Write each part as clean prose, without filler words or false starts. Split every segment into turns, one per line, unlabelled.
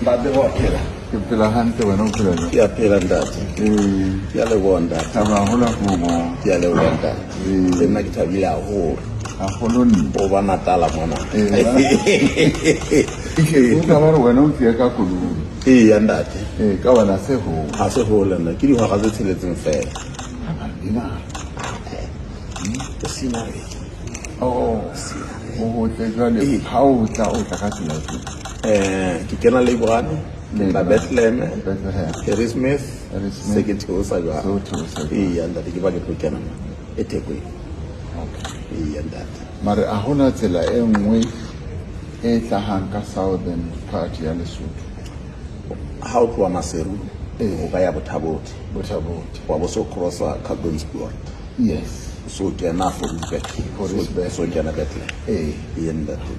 Ntate wa phela.
Ke phela hantle, wena o phela jwang?
Ke a phela, ntate.
Ee.
Ke a leboha, ntate.
Thaba haholo ha ke o bona.
Ke a leboha, ntate.
Ee.
Le nna ke thabile haholo.
Haholo nna.
O ba Natala mona.
Ee. O ka ba re wena o tlile ka koloi.
Eya, ntate.
Ee, ka wena se hole.
Ha se hole nna, ke dihora tse tsheletseng fela.
Di ngata.
Ke scenery.
Oh, o hotle jwale.
Ee.
Ha o tla, o tla ka tsela efe?
Ke kena Leibrane, ke tla Bethlehem,
Bethlehem.
Harrismith,
Harrismith.
se ke theosa jwalo.
Se o theosa jwalo.
Eya, ntate, ke ba ke tlo kena mo eThekwini.
Okay.
Eya, ntate.
Mare a hona tsela e nngwe e hlahang ka southern part ya Lesotho?
Ha o tloha Maseru,
Ee.
o ka ya Bothabothe.
Bothabothe.
Wa bo so crossa Carbonspoort.
Yes.
So kena Fouriesburg.
Fouriesburg.
So kena Bethlehem.
Ee.
Eya, ntate.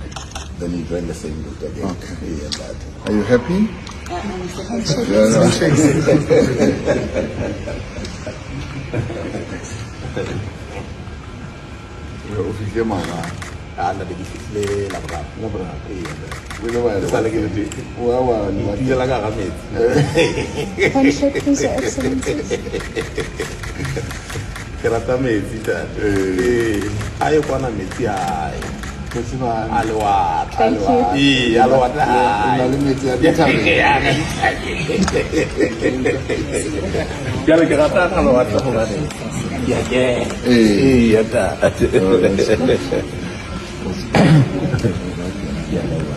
Then you join the same route again.
Okay.
Eya, ntate.
Are you happy? O fihlile maobane.
Ah, ntate, ke fihlile Laboraro.
Laboraro.
Eya, ntate.
O ile wa ya
Ke sale ke le teng.
Wa wa
Ke itulela ka hara metsi.
Handshake, please, Your Excellencies.
Ke rata metsi, ntate. Ee. A ye kwana metsi ae.
Ke tseba
A lewatle.
Thank you.
Ee, a lewatle
O na
ae.
le metsi a dithabeng.
Jwale ke rata ga lewatle hobane ke a kena.
Ee.
Ee, ntate.
Oh, that's good. That's good.
Ke a leboha.